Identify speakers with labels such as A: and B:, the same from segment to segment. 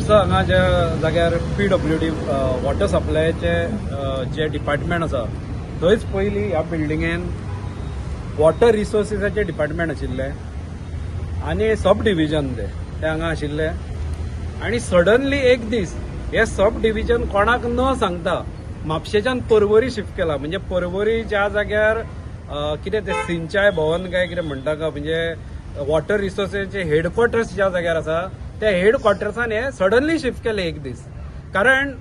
A: म्हापसा हांगा ज्या जाग्यार पीडब्ल्यूडी वॉटर सप्लायचे जे डिपार्टमेंट आसा, थंयच पयलीं ह्या बिल्डिंगेन वॉटर रिसोर्सिसाचें डिपार्टमेंट आशिल्लें आनी सब डिविजन ते ते हांगा आशिल्ले. आनी सडनली एक दीस हे सब डिविजन कोणाक न सांगता म्हापशेच्यान पर्वरी शिफ्ट केला. म्हणजे पर्वरी ज्या जाग्यार कितें तें सिंचाय भवन काय कितें म्हणटा का, म्हणजे वॉटर रिसोर्सेसचे हेडक्वॉर्टर्स ज्या जाग्यार आसा, त्या हेडक्वॉर्टर्सान हे सडनली शिफ्ट केले एक दीस. कारण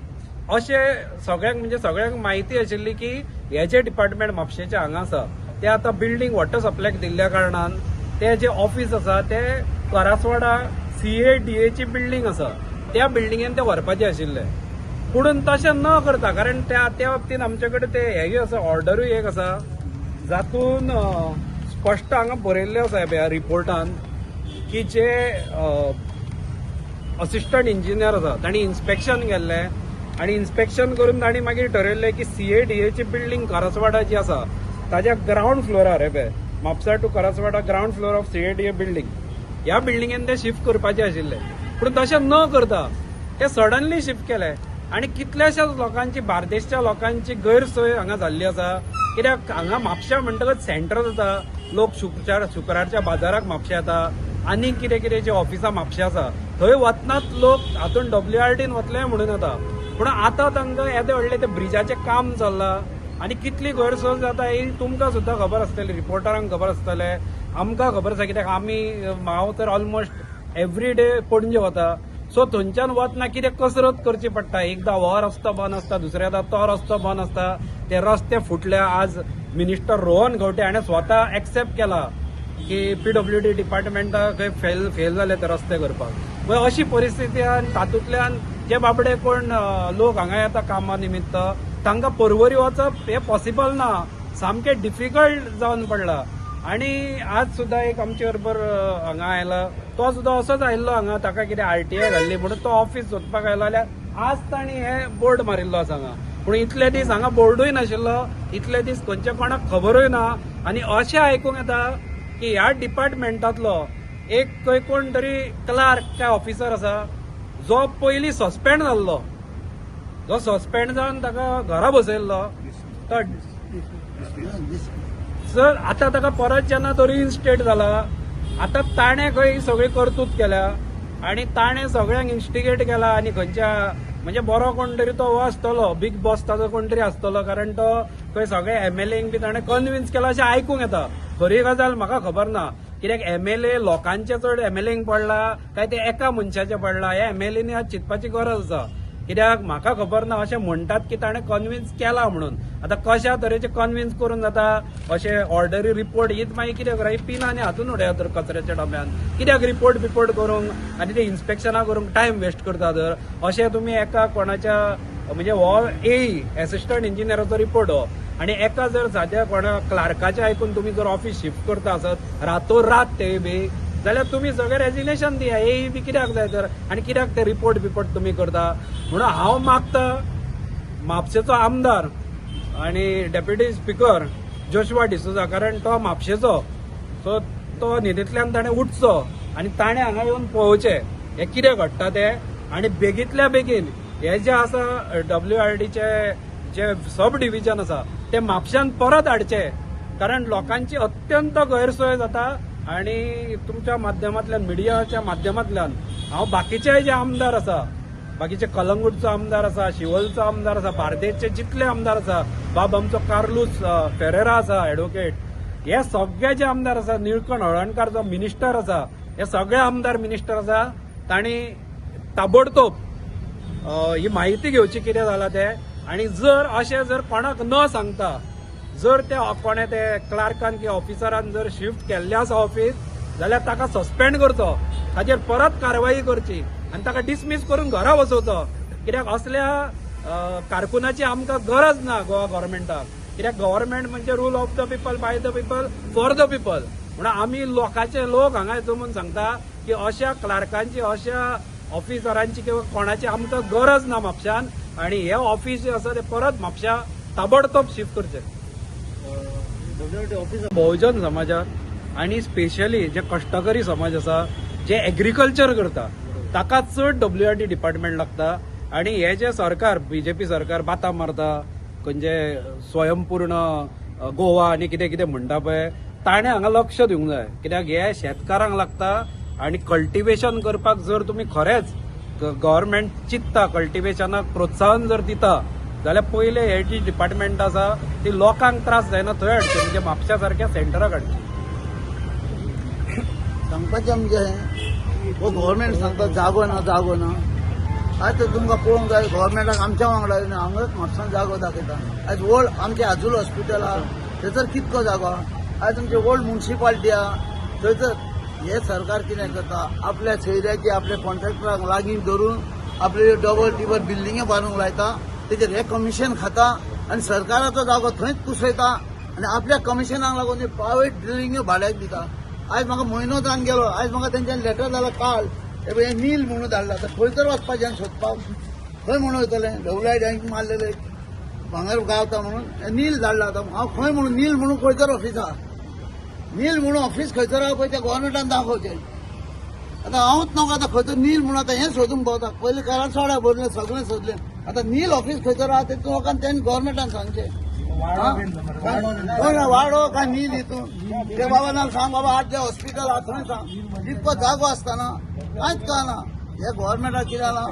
A: अशें सगळ्यांक, म्हणजे सगळ्यांक म्हायती आशिल्ली की हे जे डिपार्टमेंट म्हापशेचें हांगा आसा, ते आतां बिल्डींग वॉटर सप्लायक दिल्ल्या कारणान ते जे ऑफीस आसा ते करासवाडा सीएडीएची बिल्डींग आसा, त्या बिल्डिंगेन ते व्हरपाचे आशिल्ले. पुणून तशें न करता, कारण त्या त्या बाबतीन आमचे कडेन ते हेय आसा, ऑर्डरूय एक आसा, जातून स्पश्ट हांगा बरयल्लें आसा ह्या रिपोर्टान की जे असिस्टंट इंजिनियर आसा तांणी इन्स्पेक्शन केल्लें आनी इन्स्पेक्शन करून तांणी मागीर ठरयल्लें की सीएडीएची बिल्डींग करासवाडा जी आसा ताज्या ग्रावंड फ्लोरार, हे पळय, Mapusa to Karaswada ground floor of CADA building, ह्या बिल्डिंगेन ते शिफ्ट करपाचे आशिल्ले. पूण तशें न करता ते सडनली शिफ्ट केले आनी कितल्याशाच लोकांची, बार्देशच्या लोकांची गैरसोय हांगा जाल्ली आसा. कित्याक हांगा म्हापशा म्हणटकच सेंटर जाता, लोक शुक्रारच्या बाजाराक म्हापशा येता आनी कितें कितें जे ऑफिसां म्हापशा आसा थंय वतनाच लोक हातून डब्ल्यूआरटीन वतले म्हणून येता. पूण आतां तांकां येदें व्हडलें तें ब्रिजाचें काम चल्लां आनी कितली गैरसोय जाता ही तुमकां सुद्दां खबर आसतली, रिपोर्टरांक खबर आसतलें, आमकां खबर आसा. कित्याक आमी, हांव तर ऑलमोस्ट एवरी डे पणजे वता. सो थंयच्यान वतना कितें कसरत करची पडटा. एकदां हो रस्तो बंद आसता, दुसऱ्यादा तो रस्तो बंद आसता, ते रस्ते फुटल्या. आज मिनिस्टर रोहन खंवटे हाणें स्वता एक्सेप्ट केला की पीडब्ल्यूडी डिपार्टमेंटा खंय फेल फेल जाले ते रस्ते करपाक. म्हणजे अशी परिस्थिती. आनी तातूंतल्यान जे बाबडे कोण लोक हांगा येता कामा निमित्त, तांकां पर्वरी वचप हें पॉसिबल ना, सामकें डिफिकल्ट जावन पडलां. आनी आज सुद्दां एक आमचे बरोबर हांगा आयला, तो सुद्दां असोच आयिल्लो हांगा, ताका कितें आरटीआय घाल्ली म्हणून तो ऑफिस सोदपाक आयलो जाल्यार आज तांणी हे बोर्ड मारिल्लो आसा हांगा. पूण इतले दीस हांगा बोर्डूय नाशिल्लो, इतले दीस खंयच्या कोणाक खबरूय ना. आनी अशें आयकूंक येता की ह्या डिपार्टमेंटांतलो एक खंय कोण तरी क्लार्क काय ऑफिसर आसा जो पयलीं सस्पेंड जाल्लो, जो सस्पेंड जावन ताका घरा बसयल्लो तो सर आतां ताका परत जेन्ना तो रिइन्स्टेट जाला, आतां ताणें खंय ही सगळी कर्तूत केल्या आनी ताणें सगळ्यांक इन्स्टिगेट केला. आनी खंयच्या म्हणजे बरो कोण तरी तो हो आसतलो, बीग बॉस ताजो कोण तरी आसतलो, कारण तो खंय सगळे एमएलएंक बी ताणें कन्विन्स केला अशें आयकूंक येता. खरी गजाल म्हाका खबर ना, कित्याक एमएलए लोकांचे चड एमएलएंक पडला काय ते एका मनशाचें पडला हे एमएलएनी आज चिंतपाची गरज आसा. कित्याक म्हाका खबर ना, अशें म्हणटात की ताणें कन्विन्स केला म्हणून. आतां कशा तरेचें कन्विन्स करून जाता अशें ऑर्डरी रिपोर्ट हीच मागीर कितें करा, ही पिनां आनी हातून उडयात तर कचऱ्याच्या डब्यान. कित्याक रिपोर्ट बिपोर्ट करूंक आनी ते इन्स्पेक्शनां करूंक टायम वेस्ट करता? तर अशें तुमी एका कोणाच्या, म्हणजे हो एई एसिस्टंट इंजिनियराचो रिपोर्ट हो, आनी एका जर साद्या कोणा क्लार्काचें आयकून तुमी जर ऑफिस शिफ्ट करता आसत रातोरात तेय बी, जाल्यार तुमी सगळें रेजिग्नेशन दिया. एई बी कित्याक जाय तर आनी कित्याक ते रिपोर्ट बिपोर्ट तुमी करता? म्हणून हांव मागता म्हापशेचो आमदार आनी डेप्युटी स्पिकर जोशुआ डिसोजा, कारण तो म्हापशेचो, सो तो न्हिदेंतल्यान ताणें उठचो आनी ताणें हांगा येवन पळोवचें हें कितें घडटा तें, आनी बेगींतल्या बेगीन हे जे आसा डब्ल्यूआरडीचे जे सब डिविजन आसा ते म्हापश्यान परत हाडचे, कारण लोकांची अत्यंत गैरसोय जाता. आनी तुमच्या माध्यमांतल्यान, मिडियाच्या माध्यमांतल्यान हांव बाकीचे जे आमदार आसा, बाकीचे कलंगूटचो आमदार आसा, शिवोलचो आमदार आसा, बार्देसचे जितले आमदार आसा, बाब आमचो कार्लूस फेरेरा आसा एडवोकेट, हे सगळे जे आमदार आसा, निळकंठ हळर्णकार जो मिनिस्टर आसा, हे सगळे आमदार मिनिस्टर आसा, तांणी ताबडतोब ही म्हायती घेवची कितें जालां तें. आनी जर अशें जर कोणाक न सांगता जर ते कोणें ते क्लार्कान किंवा ऑफिसरान जर शिफ्ट केल्लें आसा ऑफिस, जाल्यार ताका सस्पेंड करचो, ताचेर परत कारवाई करची आनी ताका डिसमीस करून घरा बसोवचो. कित्याक असल्या कारकुनाची आमकां गरज ना गोवा गव्हर्मेंटाक. कित्याक गव्हर्मेंट म्हणजे rule of the people, by the people, for the people. म्हणून आमी लोकांचे लोक हांगा जमून सांगता की अशा क्लार्कांची, अशा ऑफिसरांची किंवा कोणाची आमकां गरज ना म्हापश्यान, आनी हे ऑफिस जे आसा ते परत म्हापश्या ताबडतोब शिफ्ट करचे.
B: ऑफिस
A: बहुजन समाजात आणि स्पेशली जे कश्टकरी समाज आसा, जे एग्रीकल्चर करता, ताका चड डब्ल्यूआरडी डिपार्टमेंट लागता. आणि हे जे सरकार बीजेपी सरकार बातां मारता खंयचे स्वयंपूर्ण गोवा आनी कितें कितें म्हणटा पळय, ताणें हांगा लक्ष दिवंक जाय, कित्याक हे शेतकारांक लागता. आनी कल्टिवेशन करपाक जर तुमी खरेंच गव्हर्मेंट चिंत्ता, कल्टिवेशनाक प्रोत्साहन जर दिता जाल्यार पयले हे जी डिपार्टमेंट आसा ती लोकांक त्रास जायना थंय हाडची, म्हणजे म्हापशा सारक्या सेंटराक हाडची.
B: सांगपाचें म्हणजे हो गव्हर्मेंट सांगता जागो ना, जागो ना. आयज तर तुमकां पळोवंक जाय, गव्हर्मेंटाक आमच्या वांगडा येवन हांगाच म्हापसान जागो दाखयता. आयज ओल्ड आमचे आजूल हॉस्पिटल आहा थंयसर कितको जागो आहा. आयज तुमचे ओल्ड मुन्सिपाल्टी आहा थंयसर. हे सरकार कितें करता, आपल्या सोयऱ्याची आपल्या कॉन्ट्रॅक्टरांक लागीं धरून आपले डबल टिबल बिल्डिंगे बांदूंक लायता, तेजेर हे कमिशन खाता आनी सरकाराचो जागो थंयच कुसयता आनी आपल्या कमिशनाक लागून प्रायवेट बिल्डिंग्यो भाड्याक दिता. आयज म्हाका म्हयनो जावन गेलो, आयज म्हाका तेंच्यान लेटर धाडला काल, हे पळय, हे नील म्हणून धाडला. आतां खंय तर वचपाचें आनी सोदपाक खंय म्हणून वयतलें? डब्ल्यू I मारलेले भांगर गावता म्हणून हे नील धाडला. आतां हांव खंय म्हणून नील म्हणून खंय तर ऑफिस आहा, नील म्हणून ऑफिस खंयसर आहा पळय त्या गव्हर्मेंटान दाखोवचें. आतां हांवूच नको आतां खंय तर नील म्हणून आतां हें सोदूंक भोंवता. पयलीं करासवाडा भरलें, सगळें सोदलें, आतां नील ऑफिस खंयसर आहा तें लोकांक तें गव्हर्मेंटान सांगचें. कोण वाडो काय नील हितून ते बाबा ना सांग बाबा, आज जे हॉस्पिटल आहा थंय सांग. इतको जागो आसतना कांयच कळना हे गव्हर्मेंटाक कितें जालां.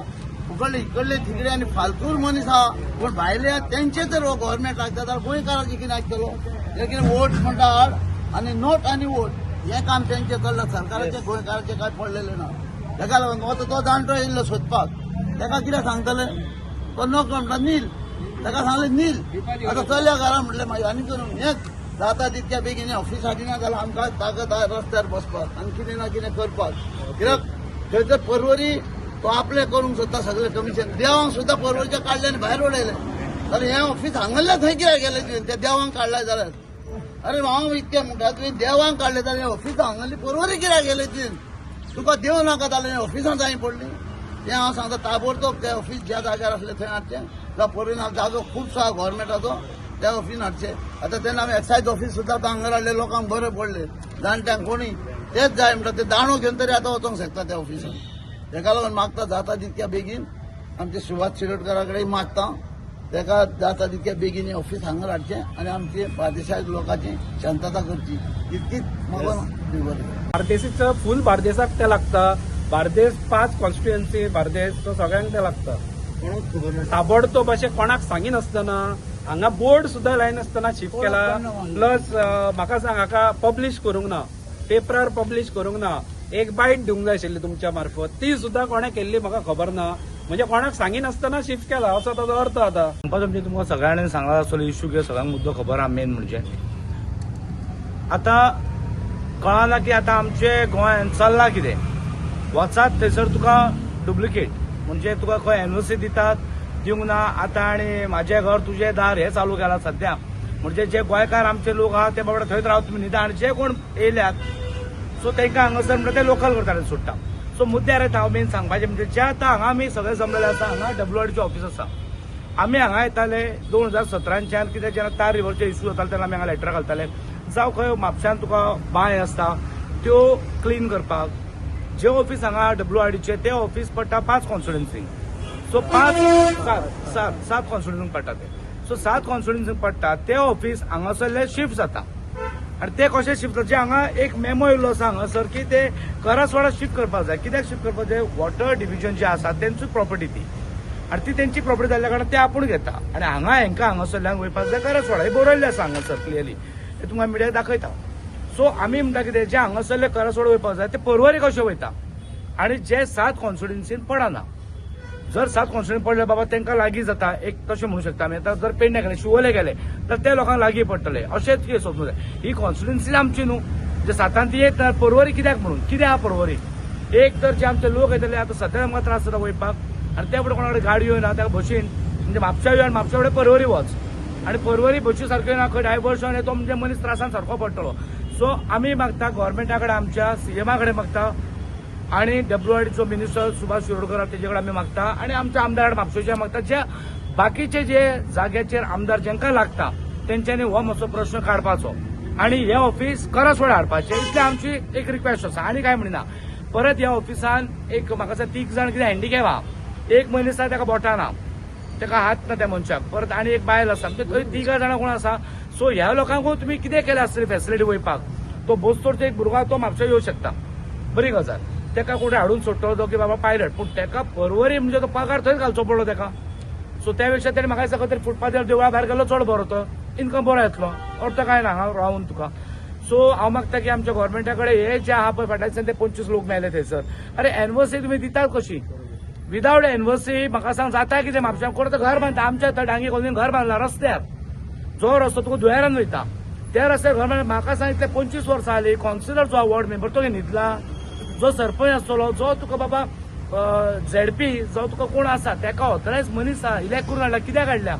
B: उकडले इकडले तिकडे आनी फालतूर मनीस आहा, पूण भायले आहा तेंचे जर हो गव्हर्मेंट लागता जाल्यार गोंयकारांचे कितें आसतलो? हे कितें वोट म्हणटा हाड आनी नोट आनी वोट हें काम तेंचें चल्लां. सरकाराचें गोंयकाराचें कांय पडलेलें ना. तेका लागून आतां तो जाणटो येयल्लो सोदपाक, तेका कितें सांगतले? तो नको म्हणटा नील, ताका सांगलें नील. आतां चलया घरा म्हटलें मागीर आनी करून हेंच जाता तितक्या बेगीन ऑफिस हाडिना जाल्यार आमकां ताकद आहा रस्त्यार बसपाक आनी कितें ना कितें करपाक. कित्याक थंयसर परवरी तो आपलें करूंक सोदता सगळें कमिशन. देवांक सुद्दां परवरीच्या काडले आनी भायर उडयलें जाल्यार हें ऑफिस हांगल्लें थंय कित्याक गेलें तुवें? त्या देवांक काडलें जाल्यार, अरे हांव इतकें म्हणटा, तुवें देवांक काडलें जाल्यार हें ऑफिस हांगल्ली परवरी कित्याक गेलें तुवें? तुका देव नाका जाल्यार हें ऑफिसां जाय पडली. तें हांव सांगता, ताबडतोब तें ऑफिस ज्या जाग्यार आसलें थंय हाडचें, जावं परवरी जागो खूबसो आहा गव्हर्मेंटाचो, त्या ऑफिसान हाडचें. आतां तेन्ना आमी एक्सायज ऑफिस सुद्दां आतां हांगा हाडलें, लोकांक बरें पडलें. जाणट्यांक कोणी तेच जाय म्हणटा, ते दांडो घेवन तरी आतां वचोंक शकता त्या ऑफिसान. तेका लागून मागता जाता तितक्या बेगीन आमचे सुभाष शिरोडकरा कडेन मागता, तेका जाता तितक्या बेगीन ऑफिस हांगा हाडचें आनी आमची बार्देशाक लोकांची शांतता करची, इतकीच म्हाका बरें.
A: बार्देसीचो फूल बार्देसाक ते लागता. बार्देस पांच कॉन्स्टिट्युएन्सी बार्देस, सो सगळ्यांक ते लागता.
B: कोणूच खबर ना.
A: ताबडतोब अशें कोणाक सांगिनासतना, हांगा बोर्ड सुद्दां लायनासतना शिफ्ट केला. प्लस म्हाका सांग, हाका पब्लिश करूंक ना, पेपरार पब्लिश करूंक ना. एक बायट दिवंक जाय आशिल्ली तुमच्या मार्फत, ती सुद्दां कोणें केल्ली म्हाका खबर ना. म्हणजे कोणाक सांगिनासतना शिफ्ट केला असो ताजो अर्थ आतां.
C: सांगपाचो म्हणजे तुमकां सगळ्यांनी सांगला आसतलो इश्यू कितें, सगळ्यांक मुद्दो खबर आहा. मेन म्हणजे आतां कळना की आतां आमचे गोंयांत चल्लां कितें. वचात थंयसर तुका डुप्लिकेट, म्हणजे तुका खंय एनओसी दितात दिवंक ना आतां. आनी म्हाजें घर तुजें दार हें चालू केलां सद्या. म्हणजे जे गोंयकार आमचे लोक आहा ते बाबडे थंयच रावता तुमी न्हिदा, आनी जे कोण येयल्यात सो तांकां हांगासर म्हणटा ते लोकल करता सोडटा. सो मुद्द्यार येता हांव, मेन सांगपाचें म्हणजे जे आतां हांगा आमी सगळे जमलेले आसा, हांगा डब्ल्यूआरडीचें ऑफिस आसा. आमी हांगा येताले 2017च्यान, कित्याक जेन्ना तार रिवरचे इश्यू जाताले तेन्ना आमी हांगा लेटरां घालताले. जावं खंय म्हापश्यान तुका बांय आसता त्यो क्लीन करपाक जे ऑफिस हांगा डब्ल्यूआरडीचे ते ऑफिस पडटा पांच कॉन्स्टिट्युएन्सींक. सो पांच सात सात सात कॉन्स्टिट्युएन्सींक पडटा ते. सो सात कॉन्स्टिट्युएन्सींक पडटा ते ऑफिस हांगासरले शिफ्ट जाता. आनी ते कशें शिफ्ट जाता, जे हांगा एक मेमो येयल्लो आसा हांगासर की ते करासवाडा शिफ्ट करपाक जाय. कित्याक शिफ्ट करपाक जाय? वॉटर डिविजन जे आसा तेंची प्रॉपर्टी ती, आनी ती तेंची प्रॉपर्टी जाल्ल्या कारणान ते आपूण घेता आनी हांगा हेंकां हांगासरल्यान वयपाक जाय करासवाडा. हें बरयल्लें आसा हांगासर क्लियरली, हें तुमकां मिडियाक दाखयता. सो आमी म्हणटा कितें, जे हांगासरले करासवाडा वयपाक जाय ते परवरी कशे वयता आनी जे सात कॉन्स्टिट्युएन्सीन पडना. जर सात कॉन्स्टिट्युएन्सी पडले बाबा तांकां लागीं जाता एक, तशें म्हणू शकता आमी. आतां जर पेडणे गेले, शिवोले गेले तर ते लोकांक लागीं पडटले अशेंच कितें समजूं जाय. ही कॉन्स्टिट्युएन्सी आमची न्हू, जे सातान ती येत परवरी कित्याक म्हणून कितें आहा परवरी? एक तर जे आमचे लोक येतले आतां सद्या आमकां त्रास जाता वयपाक, आनी ते फुडें कोणा कडेन गाडयो ना, ताका बशीन म्हणजे म्हापशा यो आनी म्हापशा फुडें परवरी वच, आनी परवरी बशी सारक्यो ना, खंय डायवर्शन, तो म्हणजे मनीस त्रासान सारको पडटलो. सो आमी मागता गव्हर्मेंटा कडेन, आमच्या सीएमा कडेन मागता, आनी डब्ल्यूआरडीचो मिनिस्टर सुभाष शिरोडकर तेजे कडेन आमी मागता, आनी आमच्या आमदार म्हापशेचे मागता, जे बाकीचे जे जाग्याचेर आमदार जेंकां लागता तेंच्यांनी हो मातसो प्रश्न काडपाचो आनी हे ऑफिस करासवाडा हाडपाचें, इतलें आमची एक रिक्वेस्ट आसा. आनी कांय म्हणिना. परत ह्या ऑफिसान एक म्हाका दिसता तीग जाण कितें हँडिकॅप आहा, एक मनीस आहा ताका बोटां ना, ताका हात ना त्या मनशाक, परत आनी एक बायल आसा, म्हणजे थंय तिगां जाणां कोण आसा. सो ह्या लोकांकूय तुमी कितें केलें आसतलें फॅसिलिटी वयपाक. तो बोस्तोरचो एक भुरगो आहा, तो म्हापशा येवं शकता, बरी गजाल, ताका कोण हाडून सोडटलो तो की बाबा पायलट, पूण ताका परवरी म्हणजे तो पगार थंयच घालचो पडलो ताका. सो त्या पेक्षा तेणे म्हाका दिसता खंय तरी फुटपाथार देवळा भायर गेलो चड बरो, तो इन्कम बरो येतलो, अर्थ काय ना हांगा रावून तुका. सो हांव मागता की आमच्या गव्हर्मेंटा कडेन हे जे आहा पळय फाटल्या दिसान ते 25 लोक मेले थंयसर. अरे एनओसी तुमी दितात कशी? विदावट एनओसी म्हाका सांग जाता कितें? म्हापश्यां कोण आतां घर बांदता, आमच्या थंय डांगी कॉलनीन घर बांदला रस्त्यार, जो रस्तो तुका दुयेरान वयता त्या रस्त्यार घर बांदला. म्हाका सांग इतले 25 वर्सां जाली कावन्सिलर जो वॉर्ड मेंबर तो न्हिदला, जो सरपंच आसतलो, जो तुका बाबा झेडपी जो तुका कोण आसा ताका ऑथरायज मनीस आहा, इलेक्ट करून हाडला, कित्याक हाडल्या?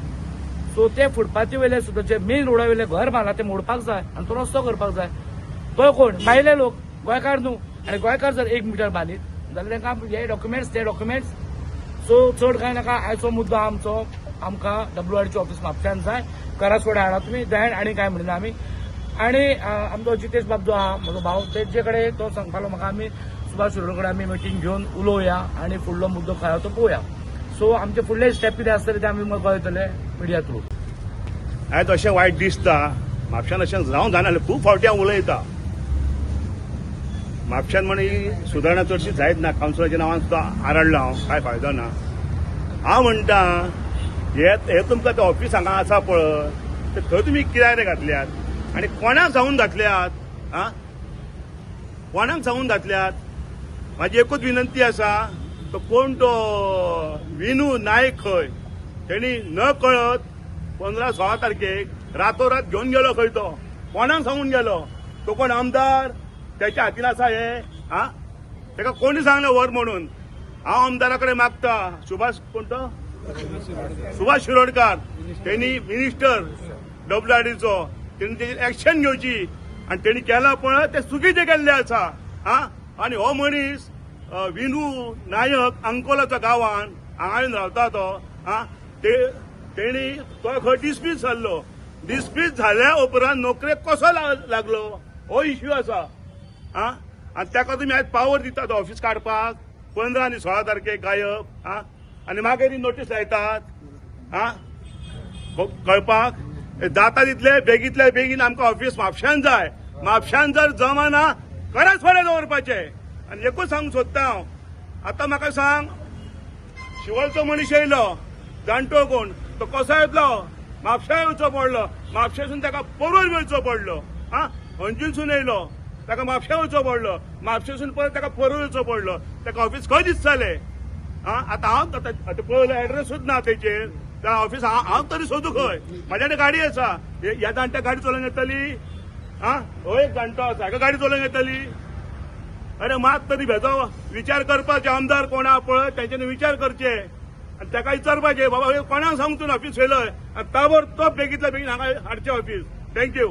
C: सो ते फुटपाथी वयले सुद्दां जे मेन रोडा वयले घर बांदला ते मोडपाक जाय आनी तो रस्तो करपाक जाय. तो कोण भायले लोक, गोंयकार न्हू. आनी गोंयकार जर 1 मिटर बांदीत जाल्यार तांकां हे डॉक्युमेंट्स ते डॉक्युमेंट्स. सो चड कांय नाका, आयचो मुद्दो आमचो, आमकां डब्ल्यूआरडीचे ऑफिस म्हापश्यान जाय, करासवाडा हाडा तुमी दयान, आनी कांय म्हणिना आमी. आनी आमचो जितेश बाब जो आहा म्हजो भाव, तेजे कडेन तो सांगपालो म्हाका आमी सुभाष शिरोडकर कडेन आमी मिटींग घेवन उलोवया आनी फुडलो मुद्दो खंय आहा तो पळोवया. सो आमचे फुडले स्टेप कितें आसतले ते आमी कळयतले मिडिया थ्रू.
D: आयज अशें वायट दिसता म्हापश्यान अशें जावं जायना, खूब फावटी हांव उलयता म्हापश्यान म्हण ही सुदारणा चडशी जायत ना. कावन्सिलाच्या नांवान सुद्दां आरडला हांव, कांय फायदो ना. हांव म्हणटा हे हे तुमकां ते ऑफिस हांगा आसा पळय, ते थंय तुमी किरायरे घातल्यात आनी कोणाक सांगून घातल्यात? आं, कोणाक सांगून घातल्यात? म्हाजी एकूच विनंती आसा, तो कोण तो विनू नायक खंय तेणी न कळत 15-16 तारखेक रातोरात घेवन गेलो खंय तो, कोणाक सांगून गेलो? तो कोण आमदार त्याच्या हातीन आसा हे? आ, ताका कोणी सांगलें व्हर म्हणून? हांव आमदारा कडेन मागता, सुभाष कोण तो सुभाष शिरोडकार, तेणी मिनिस्टर डब्ल्यूआरडीचो, तेणी तेजेर एक्शन घेवची आनी तेणी केलां पळय तें चुकीचें केल्लें आसा. आ, आनी हो मनीस विनू नायक अंकोलाच्या गांवान हांगा येवन रावता तो. आ, ते तेणी तो खंय डिसमीस जाल्लो, डिसमीस जाल्या उपरांत नोकरेक कसो लागलो हो इश्यू आसा. आ, आनी ताका तुमी आयज पावर दितात ऑफिस काडपाक 15 आनी 16 तारखेक गायब. आ, आनी मागीर ही नोटीस लायतात. आ, कळपाक जाता तितले बेगीतले बेगीन आमकां ऑफिस म्हापश्यान जाय. म्हापश्यान जर जमाना करासवाड्यार दवरपाचें. आनी एकूच सांगूंक सोदता हांव, आतां म्हाका सांग, शिवळचो मनीस येयलो जाणटो कोण तो कसो येतलो? म्हापशा येवचो पडलो, म्हापशेसून ताका परत वयचो पडलो. आ, अंजूनसून येयलो ताका म्हापशा वयचो पडलो, म्हापशेसून परत ताका परत वयचो पडलो. ताका ऑफिस खंय दिसतालें? आ, आतां हांव आतां पळयलो एड्रेसूच ना तेचेर, त्या ऑफिस हांव तरी सोदू खंय? म्हाज्या कडेन गाडी आसा, ह्या जाणट्याक गाडी चलोवंक येतली? आ, हो एक जाणटो आसा, हाका गाडी चलोवंक येतली? अरे मात तरी भेजो विचार करपाचे, आमदार कोण आहा पळय तेंच्यांनी विचार करचे आनी ताका विचारपाचें, बाबा हे कोणाक सांगून तूं ऑफिस येयलय, आनी ताबडतोब बेगीतल्या बेगीन हांगा हाडचें ऑफिस. Thank you.